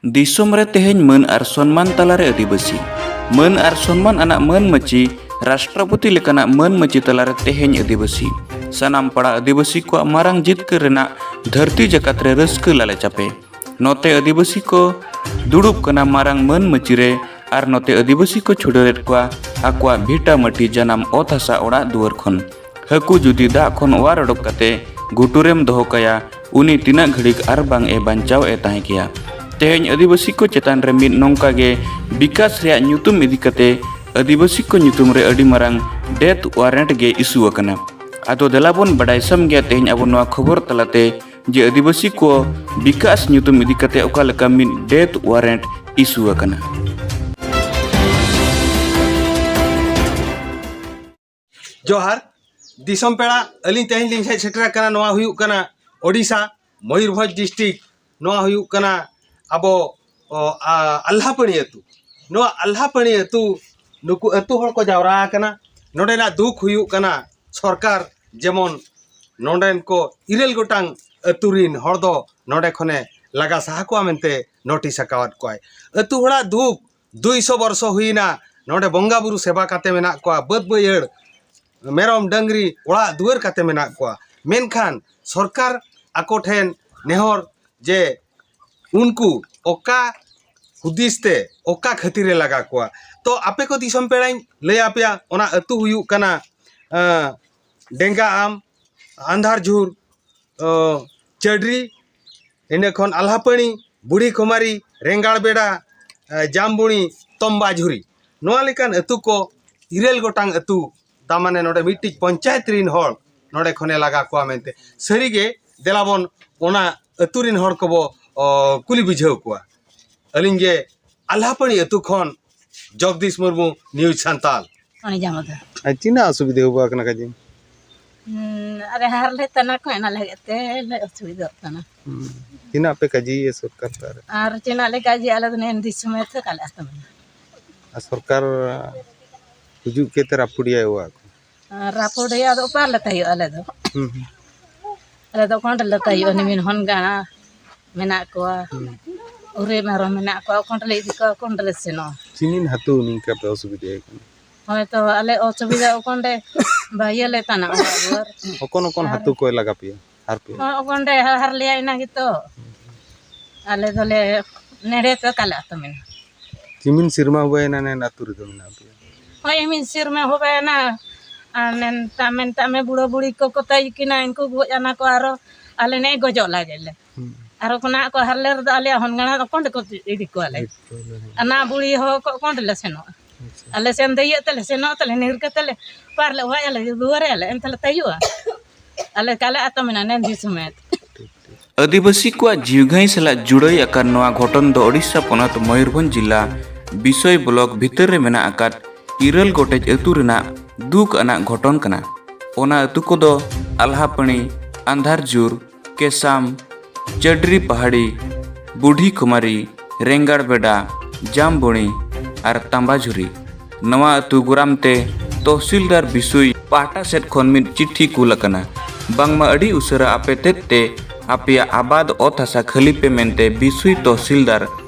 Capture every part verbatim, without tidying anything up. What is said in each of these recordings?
ᱫᱤᱥᱚᱢ ᱨᱮ ᱛᱮᱦᱮᱧ ᱢᱟᱹᱱ ᱟᱨ ᱥᱚᱱᱢᱟᱱ ᱛᱟᱞᱟᱨᱮ ᱟᱹᱫᱤᱵᱟᱹᱥᱤ᱾ ᱢᱟᱹᱱ ᱟᱨ ᱥᱚᱱᱢᱟᱱ ᱟᱱᱟᱜ ᱢᱟᱹᱱ ᱢᱟᱹᱪᱤ, ᱨᱟᱥᱴᱨᱚᱯᱚᱛᱤ ᱞᱮᱠᱟᱱᱟᱜ ᱢᱟᱹᱱ ᱢᱟᱹᱪᱤ ᱛᱟᱞᱟᱨᱮ ᱛᱮᱦᱮᱧ ᱟᱹᱫᱤᱵᱟᱹᱥᱤ᱾ ᱥᱟᱱᱟᱢ ᱯᱟᱲᱟ ᱟᱹᱫᱤᱵᱟᱹᱥᱤ ᱠᱚᱣᱟᱜ ᱢᱟᱨᱟᱝ ᱡᱤᱛᱠᱟᱹᱨ ᱨᱮᱱᱟᱜ ᱫᱷᱟᱹᱨᱛᱤ ᱡᱟᱠᱟᱛ ᱨᱮ ᱨᱟᱹᱥᱠᱟᱹ ᱞᱟᱞᱮ ᱪᱟᱯᱮ᱾ ᱱᱚᱛᱮ ᱟᱹᱫᱤᱵᱟᱹᱥᱤ ᱠᱚ ᱫᱩᱲᱩᱵ ᱠᱟᱱᱟ ᱢᱟᱨᱟᱝ ᱢᱟᱹᱱ ᱢᱟᱹᱪᱤ ᱨᱮ ᱟᱨ ᱱᱚᱛᱮ ᱟᱹᱫᱤᱵᱟᱹᱥᱤ ᱠᱚ ᱪᱷᱩᱰᱟᱹᱨᱮᱫ ᱠᱚᱣᱟ ᱟᱠᱚᱣᱟᱜ ᱵᱷᱤᱴᱟᱹ ᱢᱟᱹᱴᱤ ᱡᱟᱱᱟᱢ ᱚᱛ ᱦᱟᱥᱟ ᱚᱲᱟᱜ ᱫᱩᱣᱟᱹᱨ ᱠᱷᱚᱱ᱾ ᱦᱟᱹᱠᱩ ᱡᱩᱫᱤ ᱫᱟᱜ ᱠᱷᱚᱱ ᱚᱣᱟᱨ ᱚᱰᱚᱠ ᱠᱟᱛᱮ ᱜᱷᱩᱴᱩ ᱨᱮᱢ ᱫᱚᱦᱚ ᱠᱟᱭᱟ, ᱩᱱᱤ ᱛᱤᱱᱟᱹᱜ ᱜᱷᱟᱹᱲᱤᱠ ᱟᱨ ᱵᱟᱝ ᱮ ᱵᱟᱧᱪᱟᱣ ᱮ ᱛᱟᱦᱮᱸ ᱠᱮᱭᱟ? ᱛᱮᱦᱮᱧ ᱟᱹᱫᱤᱵᱟᱹᱥᱤ ᱠᱚ ᱪᱮᱛᱟᱱ ᱨᱮ ᱢᱤᱫ ᱱᱚᱝᱠᱟ ᱜᱮ ᱵᱤᱠᱟᱥ ᱨᱮᱭᱟᱜ ᱧᱩᱛᱩᱢ ᱤᱫᱤ ᱠᱟᱛᱮ ᱟᱹᱫᱤᱵᱟᱹᱥᱤ ᱠᱚ ᱧᱩᱛᱩᱢ ᱨᱮ ᱟᱹᱰᱤ ᱢᱟᱨᱟᱝ death warrant ᱜᱮ issue ᱟᱠᱟᱱᱟ᱾ ᱟᱫᱚ ᱫᱮᱞᱟ ᱵᱚᱱ ᱵᱟᱰᱟᱭ ᱥᱟᱢ ᱜᱮᱭᱟ ᱛᱮᱦᱮᱧ ᱟᱵᱚ ᱱᱚᱣᱟ ᱠᱷᱚᱵᱚᱨ ᱛᱟᱞᱟᱛᱮ ᱡᱮ ᱟᱹᱫᱤᱵᱟᱹᱥᱤ ᱠᱚ ᱵᱤᱠᱟᱥ ᱧᱩᱛᱩᱢ ᱤᱫᱤ ᱠᱟᱛᱮ ᱚᱠᱟ ᱞᱮᱠᱟ ᱢᱤᱫ death warrant issue ᱟᱠᱟᱱᱟ᱾ ᱡᱚᱦᱟᱨ᱾ ᱫᱤᱥᱚᱢ ᱯᱮᱲᱟ, ᱟᱹᱞᱤᱧ ᱛᱮᱦᱮᱧ ᱞᱤᱧ ᱦᱮᱡ ᱥᱮᱴᱮᱨ ᱟᱠᱟᱱᱟ᱾ ᱱᱚᱣᱟ ᱦᱩᱭᱩᱜ ᱠᱟᱱᱟ ᱳᱰᱤᱥᱟ, ᱢᱚᱭᱩᱨᱵᱷᱚᱸᱡᱽ district᱾ ᱱᱚᱣᱟ ᱦᱩᱭᱩᱜ ᱠᱟᱱᱟ ᱟᱵᱚ, ᱚ, ᱟ, ᱟᱞᱦᱟᱯᱟᱹᱲᱤ ᱟᱹᱛᱩ᱾ ᱱᱚᱣᱟ ᱟᱞᱦᱟᱯᱟᱹᱲᱤ ᱟᱹᱛᱩ, ᱱᱩᱠᱩ ᱟᱹᱛᱩ ᱦᱚᱲ ᱠᱚ ᱡᱟᱣᱨᱟ ᱟᱠᱟᱱᱟ᱾ ᱱᱚᱰᱮᱱᱟᱜ ᱫᱩᱠ ᱦᱩᱭᱩᱜ ᱠᱟᱱᱟ, ᱥᱚᱨᱠᱟᱨ ᱡᱮᱢᱚᱱ ᱱᱚᱰᱮᱱ ᱠᱚ ᱤᱨᱟᱹᱞ ᱜᱚᱴᱟᱝ ᱟᱹᱛᱩ ᱨᱤᱱ ᱦᱚᱲ ᱫᱚ ᱱᱚᱰᱮ ᱠᱷᱚᱱᱮ ᱞᱟᱜᱟ ᱥᱟᱦᱟ ᱠᱚᱣᱟ ᱢᱮᱱᱛᱮ notice ᱟᱠᱟᱣᱟᱫ ᱠᱚᱣᱟᱭ᱾ ᱟᱹᱛᱩ ᱦᱚᱲᱟᱜ ᱫᱩᱠ, ᱫᱩᱭᱥᱚ ᱵᱚᱨᱥᱚ ᱦᱩᱭᱱᱟ ᱱᱚᱰᱮ ᱵᱚᱸᱜᱟ ᱵᱩᱨᱩ ᱥᱮᱵᱟ ᱠᱟᱛᱮ ᱢᱮᱱᱟᱜ ᱠᱚᱣᱟ, ᱵᱟᱹᱫᱽ ᱵᱟᱹᱭᱦᱟᱹᱲ, ᱢᱮᱨᱚᱢ ᱰᱟᱹᱝᱨᱤ, ᱚᱲᱟᱜ ᱫᱩᱣᱟᱹᱨ ᱠᱟᱛᱮ ᱢᱮᱱᱟᱜ ᱠᱚᱣᱟ, ᱢᱮᱱᱠᱷᱟᱱ ᱥᱚᱨᱠᱟᱨ ᱟᱠᱚ ᱴᱷᱮᱱ ᱱᱮᱦᱚᱨ ᱡᱮ ᱩᱱᱠᱩ ᱚᱠᱟ ᱦᱩᱫᱤᱥ ᱛᱮ ᱚᱠᱟ ᱠᱷᱟᱹᱛᱤᱨ ᱮ ᱞᱟᱜᱟ ᱠᱚᱣᱟ᱾ ᱛᱚ ᱟᱯᱮ ᱠᱚ ᱫᱤᱥᱚᱢ ᱯᱮᱲᱟᱧ ᱞᱟᱹᱭ ᱟᱯᱮᱭᱟ, ᱚᱱᱟ ᱟᱹᱛᱩ ᱦᱩᱭᱩᱜ ᱠᱟᱱᱟ, ᱟᱸ, ᱰᱮᱝᱜᱟ ᱟᱢ, ᱟᱱᱫᱷᱟᱨ ᱡᱷᱩᱨ, ᱚ, ᱪᱟᱹᱰᱨᱤ, ᱤᱱᱟᱹ ᱠᱷᱚᱱ ᱟᱞᱦᱟᱯᱟᱹᱲᱤ, ᱵᱩᱲᱦᱤ ᱠᱷᱚᱢᱟᱨᱤ, ᱨᱮᱝᱜᱟᱲ ᱵᱮᱰᱟ, ᱮ, ᱡᱟᱢᱵᱩᱲᱤ, ᱛᱚᱢᱵᱟ ᱡᱷᱩᱨᱤ, ᱱᱚᱣᱟ ᱞᱮᱠᱟᱱ ᱟᱹᱛᱩ ᱠᱚ ᱤᱨᱟᱹᱞ ᱜᱚᱴᱟᱝ ᱟᱹᱛᱩ, ᱛᱟ ᱢᱟᱱᱮ ᱱᱚᱰᱮ ᱢᱤᱫᱴᱤᱡ ᱯᱚᱧᱪᱟᱭᱮᱛ ᱨᱤᱱ ᱦᱚᱲ ᱱᱚᱰᱮ ᱠᱷᱚᱱᱮ ᱞᱟᱜᱟ ᱠᱚᱣᱟ ᱢᱮᱱᱛᱮ᱾ ᱥᱟᱹᱨᱤᱜᱮ, ᱫᱮᱞᱟᱵᱚᱱ ᱚᱱᱟ ᱟᱹᱛᱩ ᱨᱤᱱ ᱦᱚᱲ ᱠᱚᱵᱚ, ᱚ, ᱠᱩᱞᱤ ᱵᱩᱡᱷᱟᱹᱣ ᱠᱚᱣᱟ᱾ ᱟᱹᱞᱤᱧ ᱜᱮ ᱟᱞᱦᱟᱯᱟᱹᱲᱤ ᱟᱹᱛᱩ ᱠᱷᱚᱱ ᱡᱚᱜᱽᱫᱤᱥ ᱢᱩᱨᱢᱩ, News ᱥᱟᱱᱛᱟᱞ᱾ ᱟᱨ ᱪᱤᱱᱟᱹᱜ ᱚᱥᱩᱵᱤᱫᱷᱟ ᱦᱩᱭᱩᱜ ᱠᱟᱱᱟ ᱠᱟᱡᱮ? ᱦᱩᱸ, ᱟᱨᱮ ᱦᱟᱨ ᱞᱮ ᱛᱟᱱᱟ ᱠᱚ ᱮᱱᱟ ᱞᱟᱹᱜᱤᱫ ᱛᱮ ᱞᱮ ᱚᱥᱩᱵᱤᱫᱷᱟᱜ ᱠᱟᱱᱟ᱾ ᱦᱩᱸ᱾ ᱛᱤᱱᱟᱹᱜ ᱯᱮ ᱠᱟᱹᱡᱤᱭᱮ ᱥᱚᱨᱠᱟᱨ ᱛᱟᱨᱮ? ᱟᱨ ᱪᱮᱱᱟᱜ ᱞᱮ ᱠᱟᱹᱡᱤ ᱟᱞᱮ ᱫᱚ ᱱᱮᱱ ᱫᱤᱥᱚᱢ ᱛᱮ ᱠᱟᱞᱮ ᱟᱛᱟᱢ᱾ ᱟᱨ ᱥᱚᱨᱠᱟᱨ ᱦᱤᱡᱩᱜ ᱠᱮᱛᱮ ᱨᱟᱹᱯᱩᱫᱤᱭᱟᱭ ᱚᱲᱟᱜ ᱠᱚ᱾ ᱟᱨ ᱨᱟᱹᱯᱩᱫᱤᱭᱟ ᱫᱚ ᱚᱠᱟ ᱞᱮ ᱛᱟᱦᱮᱸᱜᱼᱟ ᱟᱞᱮ ᱫᱚ? ᱦᱩᱸ, ᱦᱩᱸ᱾ ᱟᱞᱮ ᱫᱚ ᱚᱠᱟ ᱞᱮ ᱛᱟᱦᱮᱸᱜᱼᱟ? ᱱᱤᱢᱤᱱ ᱦᱚᱱ ᱜᱟᱬᱟ ᱢᱮᱱᱟᱜ ᱠᱚᱣᱟ᱾ ᱦᱩᱸ᱾ ᱩᱨᱤᱡ ᱢᱮᱨᱚᱢ ᱢᱮᱱᱟᱜ ᱠᱚᱣᱟ, ᱚᱠᱚᱭ ᱴᱷᱮᱱ ᱞᱮ ᱤᱫᱤ ᱠᱚᱣᱟ, ᱚᱠᱚᱭ ᱴᱷᱮᱱ ᱞᱮ ᱥᱮᱱᱚᱜᱼᱟ? ᱪᱤᱢᱤᱱ ᱦᱟᱹᱛᱩ ᱱᱤᱝᱠᱟ ᱯᱮ ᱚᱥᱩᱵᱤᱫᱷᱟ ᱟᱠᱟᱱᱟ? ᱦᱳᱭ ᱛᱚ, ᱟᱞᱮ ᱚᱥᱩᱵᱤᱫᱷᱟ ᱚᱠᱚᱭ ᱴᱷᱮᱱ ᱵᱟᱹᱭᱟᱹ ᱞᱮ ᱛᱟᱱᱟ ᱚᱲᱟᱜ ᱫᱩᱣᱟᱹᱨ᱾ ᱚᱠᱚᱱ ᱚᱠᱚᱱ ᱟᱨ ᱦᱟᱹᱛᱩ ᱠᱚᱭ ᱞᱟᱜᱟ ᱯᱮᱭᱟ? ᱦᱟᱨ ᱯᱮᱭᱟ? ᱦᱳᱭ, ᱚᱠᱚᱭ ᱴᱷᱮᱱ ᱦᱟᱨ ᱞᱮᱭᱟ ᱤᱱᱟᱹ ᱜᱮᱛᱚ᱾ ᱟᱞᱮ ᱫᱚᱞᱮ ᱱᱮᱰᱮ ᱛᱚ ᱠᱟᱞᱮ ᱟᱛᱚ ᱢᱮᱱᱟᱜᱼᱟ᱾ ᱪᱤᱢᱤᱱ ᱥᱮᱨᱢᱟ ᱦᱩᱭᱮᱱᱟ ᱱᱮᱱ ᱟᱹᱛᱩ ᱨᱮᱫᱚ ᱢᱮᱱᱟᱜ ᱯᱮᱭᱟ? ᱦᱳᱭ, ᱢᱤᱫ ᱥᱮᱨᱢᱟ ᱦᱩᱭᱮᱱᱟ᱾ ᱟᱨ ᱢᱮᱱᱛᱟ ᱢᱮᱱᱛᱟ ᱢᱮ ᱵᱩᱲᱟᱹ ᱵᱩᱲᱤ ᱠᱚᱠᱚ ᱛᱟᱭ ᱠᱤᱱᱟ, ᱩᱱᱠᱩ ᱜᱚᱡ ᱮᱱᱟ ᱠᱚ, ᱟᱨᱚ ᱟᱞᱮ ᱱᱮ ᱜᱚᱡᱚᱜ ᱞᱟᱹᱜᱤᱫ ᱞᱮ᱾ ᱦᱩᱸ᱾ ᱟᱨᱚ ᱠᱷᱚᱱᱟᱜ ᱠᱚ ᱦᱟᱨᱞᱮ ᱨᱮᱫᱚ ᱟᱞᱮᱭᱟᱜ ᱦᱚᱱ ᱜᱟᱬᱟ ᱚᱠᱚᱭ ᱴᱷᱮᱱ ᱠᱚ ᱤᱫᱤ ᱠᱚᱣᱟ ᱞᱮ? ᱤᱫᱤ ᱠᱚᱣᱟ ᱞᱮ᱾ ᱟᱨ ᱱᱟ ᱵᱩᱲᱤ ᱦᱚᱸ ᱠᱚ ᱚᱠᱚᱭ ᱴᱷᱮᱱ ᱞᱮ ᱥᱮᱱᱚᱜᱼᱟ? ᱟᱪᱪᱷᱟ᱾ ᱟᱞᱮ ᱥᱮᱱ ᱫᱟᱹᱭᱟᱹᱜ ᱛᱮᱞᱮ ᱥᱮᱱᱚᱜ ᱛᱮᱞᱮ ᱱᱤᱨ ᱠᱟᱛᱮ ᱞᱮ ᱯᱟᱨ ᱞᱮ ᱚᱣᱟᱭ ᱟᱞᱮ ᱫᱩᱣᱟᱹᱨ ᱟᱞᱮ ᱮᱱᱛᱮ ᱞᱮ ᱛᱟᱭᱚᱜᱼᱟ᱾ ᱟᱞᱮ ᱠᱟᱞᱮ ᱟᱛᱚ ᱢᱮᱱᱟᱜᱼᱟ ᱱᱮᱱ ᱡᱤ ᱥᱚᱢᱮᱛ᱾ ᱟᱹᱫᱤᱵᱟᱹᱥᱤ ᱠᱚᱣᱟᱜ ᱡᱤᱣᱤᱜᱷᱟᱹᱭ ᱥᱟᱞᱟᱜ ᱡᱩᱲᱟᱹᱭ ᱟᱠᱟᱱ ᱱᱚᱣᱟ ᱜᱷᱚᱴᱚᱱ ᱫᱚ ᱳᱰᱤᱥᱟ ᱯᱚᱱᱚᱛ ᱢᱚᱭᱩᱨᱵᱷᱚᱸᱡᱽ ᱡᱤᱞᱟ ᱵᱤᱥᱳᱭ ᱵᱞᱚᱠ ᱵᱷᱤᱛᱟᱹᱨ ᱨᱮ ᱢᱮᱱᱟᱜ ᱟᱠᱟᱫ ᱤᱨᱟᱹᱞ ᱜᱚᱴᱮᱡ ᱟᱹᱛᱩ ᱨᱮᱱᱟᱜ ᱫᱩᱠ ᱟᱱᱟᱜ ᱜᱷᱚᱴᱚᱱ ᱠᱟᱱᱟ᱾ ᱚᱱᱟ ᱟᱹᱛᱩ ᱠᱚᱫᱚ ᱟᱞᱦᱟᱯᱟᱹᱲᱤ, ᱟᱱᱫᱷᱟᱨᱡᱩᱨ, ᱠᱮᱥᱟᱢ, ᱪᱟᱹᱰᱨᱤ ᱯᱟᱦᱟᱲᱤ, ᱵᱩᱰᱷᱤ ᱠᱩᱢᱟᱨᱤ, ᱨᱮᱝᱜᱟᱲ ᱵᱮᱰᱟ, ᱡᱟᱢᱵᱩᱲᱤ ᱟᱨ ᱛᱟᱢᱵᱟᱡᱷᱩᱨᱤ᱾ ᱱᱚᱣᱟ ᱟᱹᱛᱩ ᱜᱚᱨᱟᱢ ᱛᱮ ᱛᱚᱦᱥᱤᱞᱫᱟᱨ ᱵᱤᱥᱩᱭ ᱯᱟᱦᱴᱟ ᱥᱮᱫ ᱠᱷᱚᱱ ᱢᱤᱫ ᱪᱤᱴᱷᱤ ᱠᱩᱞ ᱟᱠᱟᱱᱟ᱾ ᱵᱟᱝᱢᱟ ᱟᱹᱰᱤ ᱩᱥᱟᱹᱨᱟ ᱟᱯᱮ ᱛᱮᱫ ᱛᱮ ᱟᱯᱮᱭᱟᱜ ᱟᱵᱟᱫ ᱚᱛ ᱦᱟᱥᱟ ᱠᱷᱟᱹᱞᱤ ᱯᱮ ᱢᱮᱱᱛᱮ ᱵᱤᱥᱩᱭ ᱛᱚᱦᱥᱤᱞᱫᱟᱨ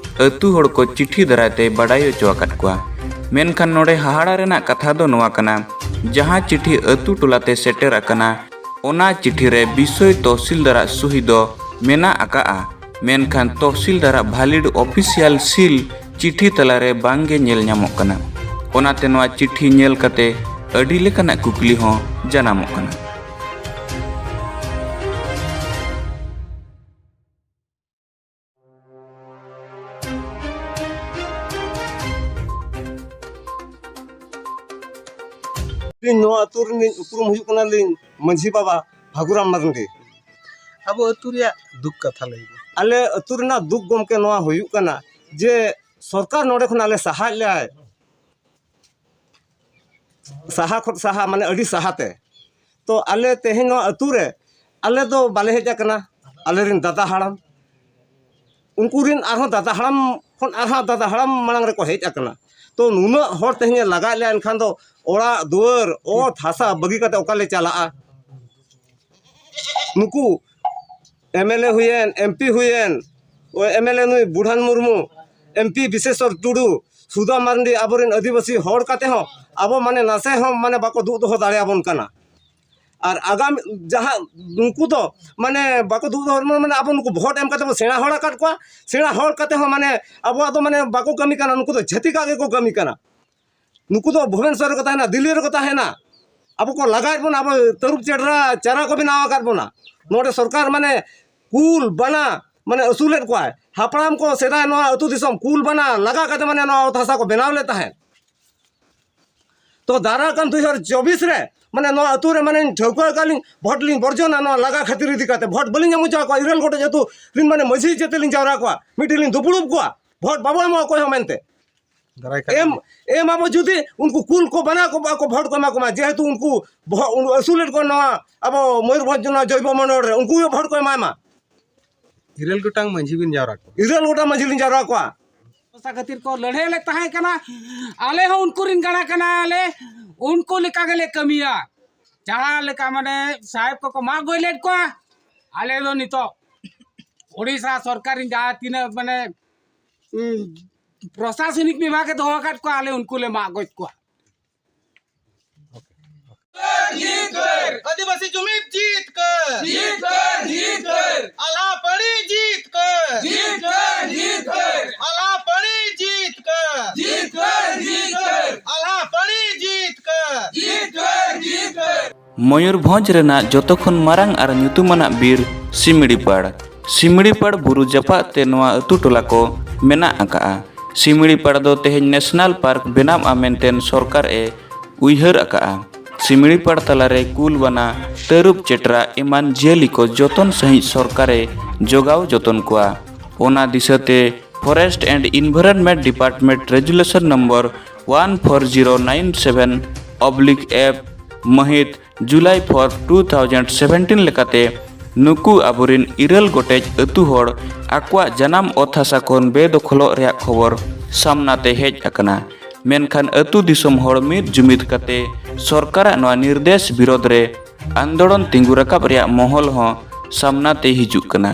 ᱟᱹᱛᱩ ᱦᱚᱲ ᱠᱚ ᱪᱤᱴᱷᱤ ᱫᱟᱨᱟᱭ ᱛᱮᱭ ᱵᱟᱰᱟᱭ ᱦᱚᱪᱚ ᱟᱠᱟᱫ ᱠᱚᱣᱟ᱾ ᱢᱮᱱᱠᱷᱟᱱ ᱱᱚᱰᱮ ᱦᱟᱦᱟᱲᱟ ᱨᱮᱱᱟᱜ ᱠᱟᱛᱷᱟ ᱫᱚ ᱱᱚᱣᱟ ᱠᱟᱱᱟ, ᱡᱟᱦᱟᱸ ᱪᱤᱴᱷᱤ ᱟᱹᱛᱩ ᱴᱚᱞᱟ ᱛᱮ ᱥᱮᱴᱮᱨ ᱟᱠᱟᱱᱟ, ᱚᱱᱟ ᱪᱤᱴᱷᱤ ᱨᱮ ᱵᱤᱥᱚᱭ ᱛᱚᱦᱥᱤᱞᱫᱟᱨᱟᱜ ᱥᱩᱦᱤ ᱫᱚ ᱢᱮᱱᱟᱜ ᱟᱠᱟᱜᱼᱟ, ᱢᱮᱱᱠᱷᱟᱱ ᱛᱚᱦᱥᱤᱞᱫᱟᱨᱟᱜ ᱵᱷᱟᱞᱤᱰ ᱚᱯᱷᱤᱥᱤᱭᱟᱞ ᱥᱤᱞ ᱪᱤᱴᱷᱤ ᱛᱟᱞᱟᱨᱮ ᱵᱟᱝ ᱜᱮ ᱧᱮᱞ ᱧᱟᱢᱚᱜ ᱠᱟᱱᱟ᱾ ᱚᱱᱟᱛᱮ ᱱᱚᱣᱟ ᱪᱤᱴᱷᱤ ᱧᱮᱞ ᱠᱟᱛᱮ ᱟᱹᱰᱤ ᱞᱮᱠᱟᱱᱟᱜ ᱠᱩᱠᱞᱤ ᱦᱚᱸ ᱡᱟᱱᱟᱢᱚᱜ ᱠᱟᱱᱟ᱾ ᱟᱹᱞᱤᱧ ᱱᱚᱣᱟ ᱟᱹᱛᱩ ᱨᱤᱱᱤᱡ ᱩᱯᱨᱩᱢ ᱦᱩᱭᱩᱜ ᱠᱟᱱᱟᱞᱤᱧ ᱢᱟᱹᱡᱷᱤ ᱵᱟᱵᱟ ᱯᱷᱟᱹᱜᱩᱨᱟᱢ ᱢᱟᱨᱰᱤ᱾ ᱟᱵᱚ ᱟᱹᱛᱩ ᱨᱮᱭᱟᱜ ᱫᱩᱠ ᱠᱟᱛᱷᱟ ᱞᱟᱹᱭ ᱵᱤᱱ᱾ ᱟᱞᱮ ᱟᱹᱛᱩ ᱨᱮᱱᱟᱜ ᱫᱩᱠ ᱜᱚᱢᱠᱮ ᱱᱚᱣᱟ ᱦᱩᱭᱩᱜ ᱠᱟᱱᱟ ᱡᱮ ᱥᱚᱨᱠᱟᱨ ᱱᱚᱰᱮ ᱠᱷᱚᱱ ᱟᱞᱮ ᱥᱟᱦᱟᱭᱮᱫ ᱞᱮᱭᱟᱭ, ᱥᱟᱦᱟ ᱠᱷᱚᱱ ᱥᱟᱦᱟ, ᱢᱟᱱᱮ ᱟᱹᱰᱤ ᱥᱟᱦᱟᱛᱮ᱾ ᱛᱚ ᱟᱞᱮ ᱛᱮᱦᱮᱧ ᱱᱚᱣᱟ ᱟᱹᱛᱩ ᱨᱮ ᱟᱞᱮ ᱫᱚ ᱵᱟᱞᱮ ᱦᱮᱡ ᱟᱠᱟᱱᱟ, ᱟᱞᱮᱨᱮᱱ ᱫᱟᱫᱟ ᱦᱟᱲᱟᱢ, ᱩᱱᱠᱩ ᱨᱮᱱ ᱟᱨᱦᱚᱸ ᱫᱟᱫᱟ ᱦᱟᱲᱟᱢ ᱠᱷᱚᱱ ᱟᱨᱦᱚᱸ ᱫᱟᱫᱟ ᱦᱟᱲᱟᱢ ᱢᱟᱲᱟᱝ ᱨᱮᱠᱚ ᱦᱮᱡ ᱟᱠᱟᱱᱟ᱾ ᱛᱚ ᱱᱩᱱᱟᱹᱜ ᱦᱚᱲ ᱛᱮᱦᱮᱧ ᱮ ᱞᱟᱜᱟᱭᱮᱫ ᱞᱮᱭᱟ, ᱮᱱᱠᱷᱟᱱ ᱫᱚ ᱚᱲᱟᱜ ᱫᱩᱣᱟᱹᱨ, ᱚᱛ ᱦᱟᱥᱟ ᱵᱟᱹᱜᱤ ᱠᱟᱛᱮ ᱚᱠᱟ ᱞᱮ ᱪᱟᱞᱟᱜᱼᱟ? ᱱᱩᱠᱩ ᱮᱢ ᱮᱞ ᱮ ᱦᱩᱭᱮᱱ, ᱮᱢ ᱯᱤ ᱦᱩᱭᱮᱱ, ᱮᱢ ᱮᱞ ᱮ ᱱᱩᱭ ᱵᱩᱰᱷᱟᱱ ᱢᱩᱨᱢᱩ, ᱮᱢ ᱯᱤ ᱵᱤᱥᱮᱥᱚᱨ ᱴᱩᱰᱩ, ᱥᱩᱫᱟᱢ ᱢᱟᱨᱰᱤ, ᱟᱵᱚᱨᱮᱱ ᱟᱹᱫᱤᱵᱟᱹᱥᱤ ᱦᱚᱲ ᱠᱟᱛᱮ ᱦᱚᱸ ᱟᱵᱚ ᱢᱟᱱᱮ ᱱᱟᱥᱮ ᱦᱚᱸ ᱢᱟᱱᱮ ᱵᱟᱠᱚ ᱫᱩᱜ ᱫᱚᱦᱚ ᱫᱟᱲᱮᱭᱟᱵᱚᱱ ᱠᱟᱱᱟ᱾ ᱟᱨ ᱟᱜᱟᱢ ᱡᱟᱦᱟᱸ ᱱᱩᱠᱩ ᱫᱚ ᱢᱟᱱᱮ ᱵᱟᱠᱚ ᱫᱩᱜ ᱫᱚᱦᱚ, ᱢᱟᱱᱮ ᱟᱵᱚ ᱱᱩᱠᱩ ᱵᱷᱳᱴ ᱮᱢ ᱠᱟᱛᱮ ᱵᱚ ᱥᱮᱬᱟ ᱦᱚᱲ ᱟᱠᱟᱫ ᱠᱚᱣᱟ, ᱥᱮᱬᱟ ᱦᱚᱲ ᱠᱟᱛᱮ ᱦᱚᱸ ᱢᱟᱱᱮ ᱟᱵᱚᱣᱟᱜ ᱫᱚ ᱢᱟᱱᱮ ᱵᱟᱠᱚ ᱠᱟᱹᱢᱤ ᱠᱟᱱᱟ, ᱱᱩᱠᱩ ᱫᱚ ᱪᱷᱟᱹᱛᱤᱠᱟᱜ ᱜᱮᱠᱚ ᱠᱟᱹᱢᱤ ᱠᱟᱱᱟ᱾ ᱱᱩᱠᱩ ᱫᱚ ᱵᱷᱩᱵᱽᱱᱮᱥᱚᱨ ᱨᱮᱠᱚ ᱛᱟᱦᱮᱱᱟ, ᱫᱤᱞᱞᱤ ᱨᱮᱠᱚ ᱛᱟᱦᱮᱱᱟ᱾ ᱟᱵᱚ ᱠᱚ ᱞᱟᱜᱟᱭᱮᱫ ᱵᱚᱱᱟ, ᱟᱵᱚ ᱛᱟᱹᱨᱩᱵ ᱪᱮᱰᱨᱟ ᱪᱟᱨᱟ ᱠᱚ ᱵᱮᱱᱟᱣ ᱟᱠᱟᱫ ᱵᱚᱱᱟ᱾ ᱱᱚᱰᱮ ᱥᱚᱨᱠᱟᱨ ᱢᱟᱱᱮ ᱠᱩᱞ ᱵᱟᱱᱟ ᱢᱟᱱᱮ ᱟᱹᱥᱩᱞᱮᱫ ᱠᱚᱣᱟᱭ᱾ ᱦᱟᱯᱲᱟᱢ ᱠᱚ ᱥᱮᱫᱟᱭ ᱱᱚᱣᱟ ᱟᱹᱛᱩ ᱫᱤᱥᱚᱢ ᱠᱩᱞ ᱵᱟᱱᱟ ᱞᱟᱜᱟ ᱠᱟᱛᱮ ᱢᱟᱱᱮ ᱱᱚᱣᱟ ᱚᱛ ᱦᱟᱥᱟ ᱠᱚ ᱵᱮᱱᱟᱣ ᱞᱮᱫ ᱛᱟᱦᱮᱸᱫ᱾ ᱛᱚ ᱫᱟᱨᱟ ᱠᱟᱱ ᱫᱩ ᱦᱟᱡᱟᱨ ᱪᱚᱵᱵᱤᱥ ᱨᱮ ᱢᱟᱱᱮ ᱱᱚᱣᱟ ᱟᱹᱛᱩ ᱨᱮ ᱢᱟᱱᱮ ᱴᱷᱟᱹᱣᱠᱟᱹ ᱟᱠᱟᱫ ᱞᱤᱧ, ᱵᱷᱳᱴ ᱞᱤᱧ ᱵᱚᱨᱡᱚᱱᱟ ᱱᱚᱣᱟ ᱞᱟᱜᱟ ᱠᱷᱟᱹᱛᱤᱨ ᱤᱫᱤ ᱠᱟᱛᱮ᱾ ᱵᱷᱳᱴ ᱵᱟᱹᱞᱤᱧ ᱮᱢ ᱦᱚᱪᱚ ᱟᱠᱚᱣᱟ, ᱤᱨᱟᱹᱞ ᱜᱚᱴᱮᱡ ᱟᱹᱛᱩ ᱨᱤᱱ ᱢᱟᱱᱮ ᱢᱟᱹᱡᱷᱤ ᱪᱮᱛᱮ ᱞᱤᱧ ᱡᱟᱣᱨᱟ ᱠᱚᱣᱟ, ᱢᱤᱫᱴᱷᱮᱱ ᱞᱤᱧ ᱫᱩᱯᱲᱩᱵ ᱠᱚᱣᱟ, ᱵᱷᱳᱴ ᱵᱟᱵᱚ ᱮᱢᱚᱜ ᱚᱠᱚᱭ ᱦᱚᱸ ᱢᱮᱱᱛᱮ᱾ ᱫᱟᱨᱟᱭ ᱠᱟᱱ ᱮᱢ, ᱮᱢ ᱟᱵᱚ ᱡᱩᱫᱤ ᱩᱱᱠᱩ ᱠᱩᱞ ᱠᱚ ᱵᱟᱱᱟ ᱠᱚ ᱟᱠᱚ ᱵᱷᱳᱴ ᱠᱚ ᱮᱢᱟ ᱠᱚᱢᱟ, ᱡᱮᱦᱮᱛᱩ ᱩᱱᱠᱩ ᱵᱚᱦᱚᱜ, ᱩᱱᱠᱩ ᱟᱹᱥᱩᱞᱮᱫ ᱠᱚ ᱱᱚᱣᱟ ᱟᱵᱚ ᱢᱚᱭᱩᱨᱵᱷᱚᱸᱡᱽ ᱱᱚᱣᱟ ᱡᱚᱭᱵᱚ ᱢᱚᱱᱰᱚᱞ ᱨᱮ, ᱩᱱᱠᱩ ᱜᱮ ᱵᱷᱳᱴ ᱠᱚ ᱮᱢᱟᱭ ᱢᱟ᱾ ᱤᱨᱟᱹᱞ ᱜᱚᱴᱟᱝ ᱢᱟᱹᱡᱷᱤ ᱵᱤᱱ ᱡᱟᱣᱨᱟ ᱠᱚᱣᱟ᱾ ᱤᱨᱟᱹᱞ ᱜᱚᱴᱟᱝ ᱢᱟᱹᱡᱷᱤ ᱞᱤᱧ ᱡᱟᱣᱨᱟ ᱠᱚᱣᱟ᱾ ᱯᱚᱭᱥᱟ ᱠᱷᱟᱹᱛᱤᱨ ᱠᱚ ᱞᱟᱹᱲᱦᱟᱹᱭ ᱞᱮᱫ ᱛᱟᱦᱮᱸ ᱠᱟᱱᱟ᱾ ᱟᱞᱮ ᱦᱚᱸ ᱩᱱᱠᱩ ᱨᱤᱱ ᱜᱟᱬᱟ ᱠᱟᱱᱟᱞᱮ, ᱩᱱᱠᱩ ᱞᱮᱠᱟ ᱜᱮᱞᱮ ᱠᱟᱹᱢᱤᱭᱟ᱾ ᱡᱟᱦᱟᱸ ᱞᱮᱠᱟ ᱢᱟᱱᱮ ᱥᱟᱦᱮᱵᱽ ᱠᱚᱠᱚ ᱢᱟᱜ ᱜᱚᱡ ᱞᱮᱫ ᱠᱚᱣᱟ, ᱟᱞᱮ ᱫᱚ ᱱᱤᱛᱚᱜ ᱳᱰᱤᱥᱟ ᱥᱚᱨᱠᱟᱨ ᱨᱤᱱ ᱡᱟᱦᱟᱸ ᱛᱤᱱᱟᱹᱜ ᱢᱟᱱᱮ, ᱩᱸ, ᱯᱨᱚᱥᱟᱥᱚᱱᱤᱠ ᱵᱤᱵᱷᱟᱜᱽ ᱮ ᱫᱚᱦᱚ ᱟᱠᱟᱫ ᱠᱚᱣᱟ, ᱟᱞᱮ ᱩᱱᱠᱩ ᱞᱮ ᱢᱟᱜ ᱜᱚᱡ ᱠᱚᱣᱟ᱾ ᱡᱤᱛᱠᱟᱹᱨ! ᱟᱹᱫᱤᱵᱟᱹᱥᱤ ᱡᱩᱢᱤᱫ ᱡᱤᱛᱠᱟᱹᱨ! ᱡᱤᱛᱠᱟᱹᱨ! ᱡᱤᱛᱠᱟᱹᱨ! ᱟᱞᱦᱟ ᱯᱟᱹᱲᱤ ᱡᱤᱛᱠᱟᱹᱨ! ᱡᱤᱛᱠᱟᱹᱨ! ᱡᱤᱛᱠᱟᱹᱨ! ᱟᱞᱦᱟ ᱯᱟᱹᱲᱤ ᱡᱤᱛᱠᱟᱹᱨ! ᱡᱤᱛᱠᱟᱹᱨ! ᱡᱤᱛᱠᱟᱹᱨ! ᱟᱞᱦᱟ ᱯᱟᱹᱲᱤ ᱡᱤᱛᱠᱟᱹᱨ! ᱡᱤᱛᱠᱟᱹᱨ! ᱡᱤᱛᱠᱟᱹᱨ! ᱢᱚᱭᱩᱨᱵᱷᱚᱸᱡᱽ ᱨᱮᱱᱟᱜ ᱡᱚᱛᱚ ᱠᱷᱚᱱ ᱢᱟᱨᱟᱝ ᱟᱨ ᱧᱩᱛᱩᱢᱟᱱᱟᱜ ᱵᱤᱨ ᱥᱤᱢᱲᱤᱯᱟᱲ᱾ ᱥᱤᱢᱲᱤᱯᱟᱲ ᱵᱩᱨᱩ ᱡᱟᱯᱟᱜ ᱛᱮ ᱱᱚᱣᱟ ᱟᱹᱛᱩ ᱴᱚᱞᱟ ᱠᱚ ᱢᱮᱱᱟᱜ ᱟᱠᱟᱜᱼᱟ᱾ ᱥᱤᱢᱲᱤᱯᱟᱲ ᱫᱚ ᱛᱮᱦᱮᱧ ᱱᱮᱥᱱᱟᱞ ᱯᱟᱨᱠ ᱵᱮᱱᱟᱣᱜᱼᱟ ᱢᱮᱱᱛᱮ ᱥᱚᱨᱠᱟᱨ ᱮ ᱩᱭᱦᱟᱹᱨ ᱟᱠᱟᱜᱼᱟ᱾ ᱥᱤᱢᱲᱤᱯᱟᱲ ᱛᱟᱞᱟᱨᱮ ᱠᱩᱞ, ᱵᱟᱱᱟ, ᱛᱟᱹᱨᱩᱵ, ᱪᱮᱴᱨᱟ ᱮᱢᱟᱱ ᱡᱤᱭᱟᱹᱞᱤ ᱠᱚ ᱡᱚᱛᱚᱱ ᱥᱟᱹᱦᱤᱡ ᱥᱚᱨᱠᱟᱨ ᱮ ᱡᱚᱜᱟᱣ ᱡᱚᱛᱚᱱ ᱠᱚᱣᱟ᱾ ᱚᱱᱟ ᱫᱤᱥᱟᱹᱛᱮ Forest and Environment Department Resolution Number one four zero nine seven oblique F ᱢᱟᱹᱦᱤᱛ ᱡᱩᱞᱟᱭ four two thousand seventeen ᱞᱮᱠᱟᱛᱮ ᱱᱩᱠᱩ ᱟᱵᱚᱨᱤᱱ ᱤᱨᱟᱹᱞ ᱜᱚᱴᱮᱡ ᱟᱹᱛᱩ ᱦᱚᱲ ᱟᱠᱚᱣᱟᱜ ᱡᱟᱱᱟᱢ ᱚᱛ ᱦᱟᱥᱟ ᱠᱷᱚᱱ ᱵᱮᱫᱚᱠᱷᱚᱞᱚᱜ ᱨᱮᱭᱟᱜ ᱠᱷᱚᱵᱚᱨ ᱥᱟᱢᱱᱟ ᱛᱮ ᱦᱮᱡ ᱟᱠᱟᱱᱟ᱾ ᱢᱮᱱᱠᱷᱟᱱ ᱟᱹᱛᱩ ᱫᱤᱥᱚᱢ ᱦᱚᱲ ᱢᱤᱫ ᱡᱩᱢᱤᱫ ᱠᱟᱛᱮ ᱥᱚᱨᱠᱟᱨᱟᱜ ᱱᱚᱣᱟ ᱱᱤᱨᱫᱮᱥ ᱵᱤᱨᱳᱫᱷ ᱨᱮ ᱟᱱᱫᱳᱲᱚᱱ ᱛᱤᱸᱜᱩ ᱨᱟᱠᱟᱵ ᱨᱮᱭᱟᱜ ᱢᱚᱦᱚᱞ ᱦᱚᱸ ᱥᱟᱢᱱᱟ ᱛᱮ ᱦᱤᱡᱩᱜ ᱠᱟᱱᱟ᱾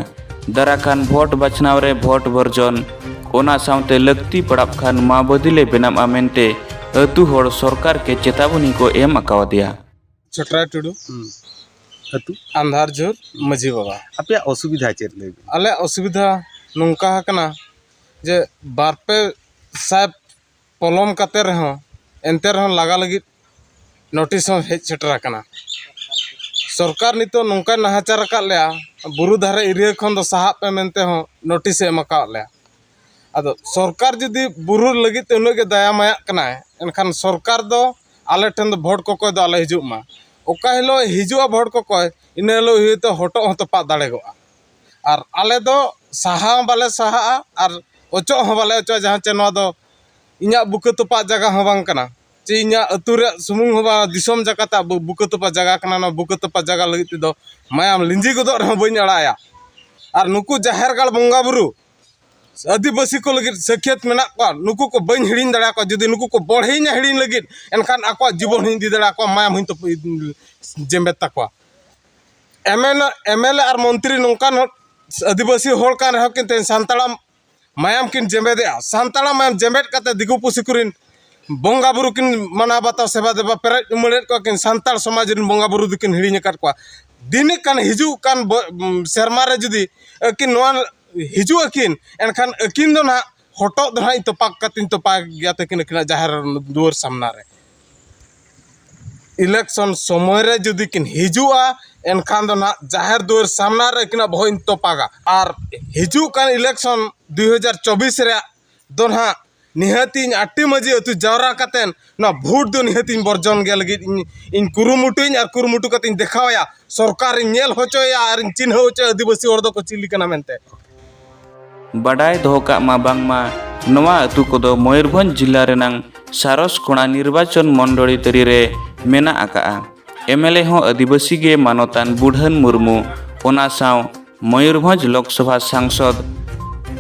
ᱫᱟᱨᱟᱠᱟᱱ ᱵᱷᱳᱴ ᱵᱟᱪᱷᱱᱟᱣ ᱨᱮ ᱵᱷᱳᱴ ᱵᱚᱨᱡᱚᱱ, ᱚᱱᱟ ᱥᱟᱶᱛᱮ ᱞᱟᱹᱠᱛᱤ ᱯᱟᱲᱟᱜ ᱠᱷᱟᱱ ᱢᱟ ᱵᱟᱹᱫᱤᱞᱮ ᱵᱮᱱᱟᱢᱟ ᱢᱮᱱᱛᱮ ᱟᱹᱛᱩ ᱦᱚᱲ ᱥᱚᱨᱠᱟᱨ ᱠᱮ ᱪᱮᱛᱟᱵᱚᱱᱤ ᱠᱚ ᱮᱢ ᱟᱠᱟᱣᱟᱫᱮᱭᱟ᱾ ᱪᱷᱚᱴᱨᱟ ᱴᱩᱰᱩ, ᱦᱩᱸ᱾ ᱟᱹᱛᱩ? ᱟᱱᱫᱷᱟᱨ ᱡᱷᱩᱨ ᱢᱟᱹᱡᱷᱤ ᱵᱟᱵᱟ᱾ ᱟᱯᱮᱭᱟᱜ ᱚᱥᱩᱵᱤᱫᱷᱟ ᱪᱮᱫ, ᱞᱟᱹᱭ ᱵᱤᱱ? ᱟᱞᱮᱭᱟᱜ ᱚᱥᱩᱵᱤᱫᱷᱟ ᱱᱚᱝᱠᱟ ᱟᱠᱟᱱᱟ ᱡᱮ ᱵᱟᱨ ᱯᱮ ᱥᱟᱭ ᱯᱚᱞᱚᱢ ᱠᱟᱛᱮ ᱨᱮᱦᱚᱸ, ᱮᱱᱛᱮ ᱨᱮᱦᱚᱸ ᱞᱟᱜᱟ ᱞᱟᱹᱜᱤᱫ ᱱᱳᱴᱤᱥ ᱦᱚᱸ ᱦᱮᱡ ᱥᱮᱴᱮᱨ ᱟᱠᱟᱱᱟ᱾ ᱥᱚᱨᱠᱟᱨ ᱱᱤᱛᱚᱜ ᱱᱚᱝᱠᱟᱭ ᱱᱟᱦᱟᱪᱟᱨ ᱟᱠᱟᱫ ᱞᱮᱭᱟ, ᱵᱩᱨᱩ ᱫᱷᱟᱨᱮ ᱮᱨᱤᱭᱟ ᱠᱷᱚᱱ ᱫᱚ ᱥᱟᱦᱟᱜ ᱯᱮ ᱢᱮᱱᱛᱮ ᱦᱚᱸ ᱱᱳᱴᱤᱥ ᱮ ᱮᱢ ᱟᱠᱟᱫ ᱞᱮᱭᱟ᱾ ᱟᱫᱚ ᱥᱚᱨᱠᱟᱨ ᱡᱩᱫᱤ ᱵᱩᱨᱩ ᱞᱟᱹᱜᱤᱫ ᱛᱮ ᱩᱱᱟᱹᱜ ᱜᱮ ᱫᱟᱭᱟ ᱢᱟᱭᱟᱜ ᱠᱟᱱᱟᱭ, ᱮᱱᱠᱷᱟᱱ ᱥᱚᱨᱠᱟᱨ ᱫᱚ ᱟᱞᱮ ᱴᱷᱮᱱ ᱫᱚ ᱵᱷᱳᱴ ᱠᱚᱠᱚᱭ ᱫᱚ ᱟᱞᱮ ᱦᱤᱡᱩᱜ ᱢᱟ᱾ ᱚᱠᱟ ᱦᱤᱞᱳᱜ ᱦᱤᱡᱩᱜᱼᱟ ᱵᱷᱳᱴ ᱠᱚᱠᱚᱭ, ᱤᱱᱟᱹ ᱦᱤᱞᱳᱜ ᱦᱚᱭᱛᱳ ᱦᱚᱴᱚᱜ ᱦᱚᱸ ᱛᱚᱯᱟᱜ ᱫᱟᱲᱮᱜᱚᱜᱼᱟ᱾ ᱟᱨ ᱟᱞᱮ ᱫᱚ ᱥᱟᱦᱟ ᱦᱚᱸ ᱵᱟᱞᱮ ᱥᱟᱦᱟᱜᱼᱟ ᱟᱨ ᱚᱪᱚᱜ ᱦᱚᱸ ᱵᱟᱞᱮ ᱚᱪᱚᱜᱼᱟ, ᱡᱟᱦᱟᱸ ᱪᱮ ᱱᱚᱣᱟ ᱫᱚ ᱤᱧᱟᱹᱜ ᱵᱩᱠᱟᱹ ᱛᱚᱯᱟᱜ ᱡᱟᱭᱜᱟ ᱦᱚᱸ ᱵᱟᱝ ᱠᱟᱱᱟ, ᱪᱮ ᱤᱧᱟᱹᱜ ᱟᱹᱛᱩ ᱨᱮᱭᱟᱜ ᱥᱩᱢᱩᱝ ᱦᱚᱸ ᱵᱟᱝ, ᱫᱤᱥᱚᱢ ᱡᱟᱠᱟᱛ ᱟᱜ ᱵᱩ-, ᱵᱩᱠᱟᱹ ᱛᱚᱯᱟᱜ ᱡᱟᱭᱜᱟ ᱠᱟᱱᱟ᱾ ᱱᱚᱣᱟ ᱵᱩᱠᱟᱹ ᱛᱚᱯᱟᱜ ᱡᱟᱭᱜᱟ ᱞᱟᱹᱜᱤᱫ ᱛᱮᱫᱚ ᱢᱟᱭᱟᱢ ᱞᱤᱸᱡᱤ ᱜᱚᱫᱚᱜ ᱨᱮᱦᱚᱸ ᱵᱟᱹᱧ ᱟᱲᱟᱜ ᱟᱭᱟ᱾ ᱟᱨ ᱱᱩᱠᱩ ᱡᱟᱦᱮᱨ ᱜᱟᱲ ᱵᱚᱸᱜᱟ ᱵᱩᱨᱩ ᱟᱹᱫᱤᱵᱟᱹᱥᱤ ᱠᱚ ᱞᱟᱹᱜᱤᱫ ᱥᱟᱹᱠᱷᱭᱟᱹᱛ ᱢᱮᱱᱟᱜ ᱠᱚᱣᱟ, ᱱᱩᱠᱩ ᱠᱚ ᱵᱟᱹᱧ ᱦᱤᱲᱤᱧ ᱫᱟᱲᱮᱭᱟᱠᱚᱣᱟ᱾ ᱡᱩᱫᱤ ᱱᱩᱠᱩ ᱠᱚ ᱵᱚᱲᱦᱮᱧᱟ ᱦᱤᱲᱤᱧ ᱞᱟᱹᱜᱤᱫ, ᱮᱱᱠᱷᱟᱱ ᱟᱠᱚᱣᱟᱜ ᱡᱤᱵᱚᱱ ᱦᱚᱸᱧ ᱤᱫᱤ ᱫᱟᱲᱮᱭᱟᱠᱚᱣᱟ, ᱢᱟᱭᱟᱢ ᱦᱚᱸᱧ ᱛᱚᱯ-, ᱡᱮᱢᱵᱮᱫ ᱛᱟᱠᱚᱣᱟ᱾ ᱮᱢ ᱮᱱ, ᱮᱢ ᱮᱞ ᱮ ᱟᱨ ᱢᱚᱱᱛᱨᱤ ᱱᱚᱝᱠᱟᱱ ᱦᱚᱲ, ᱟᱹᱫᱤᱵᱟᱹᱥᱤ ᱦᱚᱲ ᱠᱟᱱ ᱨᱮᱦᱚᱸ ᱠᱤᱱ ᱛᱮᱦᱮᱧ ᱥᱟᱱᱛᱟᱲᱟᱜ ᱢᱟᱭᱟᱢ ᱠᱤᱱ ᱡᱮᱢᱵᱮᱫᱮᱜᱼᱟ᱾ ᱥᱟᱱᱛᱟᱲᱟᱜ ᱢᱟᱭᱟᱢ ᱡᱮᱢᱵᱮᱫ ᱠᱟᱛᱮ ᱫᱤᱠᱩ ᱯᱩᱥᱤ ᱠᱚᱨᱮᱱ ᱵᱚᱸᱜᱟ ᱵᱩᱨᱩ ᱠᱤᱱ ᱢᱟᱱᱟᱣ ᱵᱟᱛᱟᱣ ᱥᱮᱵᱟ ᱫᱮᱵᱟ ᱯᱮᱨᱮᱡ ᱩᱢᱟᱹᱲᱮᱫ ᱠᱚᱣᱟ ᱠᱤᱱ, ᱥᱟᱱᱛᱟᱲ ᱥᱚᱢᱟᱡᱽ ᱨᱮᱱ ᱵᱚᱸᱜᱟ ᱵᱩᱨᱩ ᱫᱚᱠᱤᱱ ᱦᱤᱲᱤᱧ ᱟᱠᱟᱫ ᱠᱚᱣᱟ᱾ ᱫᱤᱱᱤ ᱠᱟᱱ ᱦᱤᱡᱩᱜ ᱠᱟᱱ ᱵᱚ-, ᱥᱮᱨᱢᱟ ᱨᱮ ᱡᱩᱫᱤ ᱟᱹᱠᱤᱱ ᱱᱚᱣᱟ ᱦᱤᱡᱩᱜ ᱟᱹᱠᱤᱱ, ᱮᱱᱠᱷᱟᱱ ᱟᱹᱠᱤᱱ ᱫᱚ ᱱᱟᱦᱟᱜ ᱦᱚᱴᱚᱜ ᱫᱚ ᱱᱟᱦᱟᱜ ᱤᱧ ᱛᱚᱯᱟ ᱠᱟᱛᱮᱧ ᱛᱚᱯᱟ ᱜᱮᱭᱟ ᱛᱟᱹᱠᱤᱱ ᱟᱹᱠᱤᱱᱟᱜ ᱡᱟᱦᱮᱨ ᱫᱩᱣᱟᱹᱨ ᱥᱟᱢᱱᱟ ᱨᱮ᱾ ᱤᱞᱮᱠᱥᱚᱱ ᱥᱚᱢᱚᱭ ᱨᱮ ᱡᱩᱫᱤ ᱠᱤᱱ ᱦᱤᱡᱩᱜᱼᱟ, ᱮᱱᱠᱷᱟᱱ ᱫᱚ ᱱᱟᱦᱟᱜ ᱡᱟᱦᱮᱨ ᱫᱩᱣᱟᱹᱨ ᱥᱟᱢᱱᱟ ᱨᱮ ᱟᱹᱠᱤᱱᱟᱜ ᱵᱚᱦᱚᱜ ᱤᱧ ᱛᱚᱯᱟᱜᱟ᱾ ᱟᱨ ᱦᱤᱡᱩᱜ ᱠᱟᱱ ᱤᱞᱮᱠᱥᱚᱱ ᱫᱩᱭ ᱦᱟᱡᱟᱨ ᱪᱚᱵᱵᱤᱥ ᱨᱮᱭᱟᱜ ᱫᱚ ᱱᱟᱦᱟᱜ ᱱᱤᱦᱟᱹᱛᱤᱧ ᱟᱹᱴᱤ ᱢᱟᱹᱡᱷᱤ ᱟᱹᱛᱩ ᱡᱟᱣᱨᱟ ᱠᱟᱛᱮᱱ ᱱᱚᱣᱟ ᱵᱷᱳᱴ ᱫᱚ ᱱᱤᱦᱟᱹᱛᱤᱧ ᱵᱚᱨᱡᱚᱱ ᱜᱮ ᱞᱟᱹᱜᱤᱫ ᱤᱧ, ᱤᱧ ᱠᱩᱨᱩᱢᱩᱴᱩᱭᱟᱹᱧ ᱟᱨ ᱠᱩᱨᱩᱢᱩᱴᱩ ᱠᱟᱛᱮᱧ ᱫᱮᱠᱷᱟᱣᱟᱭᱟ᱾ ᱥᱚᱨᱠᱟᱨᱤᱧ ᱧᱮᱞ ᱦᱚᱪᱚᱭᱟ ᱟᱨᱤᱧ ᱪᱤᱱᱦᱟᱹᱣ ᱦᱚᱪᱚᱭᱟ ᱟᱹᱫᱤᱵᱟᱹᱥᱤ ᱦᱚᱲ ᱫᱚᱠᱚ ᱪᱤᱞᱤ ᱠᱟᱱᱟ ᱢᱮᱱᱛᱮ᱾ ᱵᱟᱰᱟᱭ ᱫᱚᱦᱚ ᱠᱟᱜ ᱢᱟ ᱵᱟᱝᱢᱟ ᱱᱚᱣᱟ ᱟᱹᱛᱩ ᱠᱚᱫᱚ ᱢᱚᱭᱩᱨᱵᱷᱚᱸᱡᱽ ᱡᱤᱞᱟ ᱨᱮᱱᱟᱝ ᱥᱟᱨᱚᱥ ᱠᱚᱬᱟ ᱱᱤᱨᱵᱟᱪᱚᱱ ᱢᱚᱱᱰᱚᱞᱤ ᱛᱟᱹᱨᱤ ᱨᱮ ᱢᱮᱱᱟᱜ ᱟᱠᱟᱜᱼᱟ᱾ ᱮᱢ ᱮᱞ ᱮ ᱦᱚᱸ ᱟᱹᱫᱤᱵᱟᱹᱥᱤ ᱜᱮ ᱢᱟᱱᱚᱛᱟᱱ ᱵᱩᱰᱷᱟᱹᱱ ᱢᱩᱨᱢᱩ, ᱚᱱᱟ ᱥᱟᱶ ᱢᱚᱭᱩᱨᱵᱷᱚᱸᱡᱽ ᱞᱳᱠᱥᱚᱵᱷᱟ ᱥᱟᱝᱥᱚᱫᱽ,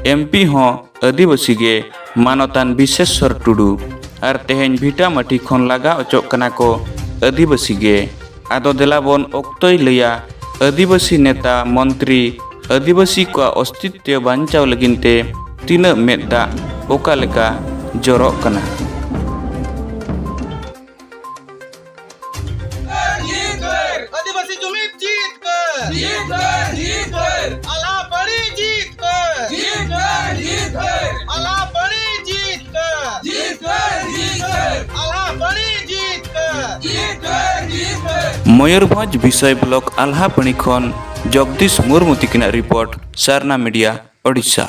ᱮᱢ ᱯᱤ ᱦᱚᱸ ᱟᱹᱫᱤᱵᱟᱹᱥᱤ ᱜᱮ ᱢᱟᱱᱚᱛᱟᱱ ᱵᱤᱥᱮᱥᱥᱚᱨ ᱴᱩᱰᱩ᱾ ᱟᱨ ᱛᱮᱦᱮᱧ ᱵᱷᱤᱴᱟᱢᱟᱹᱴᱤ ᱠᱷᱚᱱ ᱞᱟᱜᱟ ᱚᱪᱚᱜ ᱠᱟᱱᱟ ᱠᱚ ᱟᱹᱫᱤᱵᱟᱹᱥᱤ ᱜᱮ᱾ ᱟᱫᱚ ᱫᱮᱞᱟ ᱵᱚᱱ ᱚᱠᱛᱚᱭ ᱞᱟᱹᱭᱟ ᱟᱹᱫᱤᱵᱟᱹᱥᱤ ᱱᱮᱛᱟ, ᱢᱚᱱᱛᱨᱤ, ᱟᱹᱫᱤᱵᱟᱹᱥᱤ ᱠᱚᱣᱟᱜ ᱚᱥᱛᱤᱛᱛᱚ ᱵᱟᱧᱪᱟᱣ ᱞᱟᱹᱜᱤᱫ ᱛᱮ ᱛᱤᱱᱟᱹᱜ ᱢᱮᱫ ᱫᱟᱜ ᱚᱠᱟ ᱞᱮᱠᱟ ᱡᱚᱨᱚᱜ ᱠᱟᱱᱟ᱾ ᱟᱹᱫᱤᱵᱟᱹᱥᱤ ᱡᱩᱢᱤᱫ ᱡᱤᱛᱠᱟᱹᱨ᱾ ᱟᱞᱟᱯᱟᱹᱲᱤ ᱡᱤᱛᱠᱟᱹᱨ᱾ ᱟᱞᱟᱯᱟᱹᱲᱤ ᱡᱤᱛᱠᱟᱹᱨ᱾ ᱟᱞᱟᱯᱟᱹᱲᱤ ᱡᱤᱛᱠᱟᱹᱨ᱾ ᱢᱚᱭᱩᱨᱵᱷᱚᱸᱡᱽ ᱵᱤᱥᱚᱭ ᱵᱞᱚᱠ ᱟᱞᱦᱟᱯᱟᱹᱲᱤ ᱠᱷᱚᱱ ᱡᱚᱜᱽᱫᱤᱥ ᱢᱩᱨᱢᱩ ᱛᱤᱠᱤᱱᱟᱜ ᱨᱤᱯᱳᱨᱴ, ᱥᱟᱨᱱᱟ ᱢᱤᱰᱤᱭᱟ, ᱳᱰᱤᱥᱟ᱾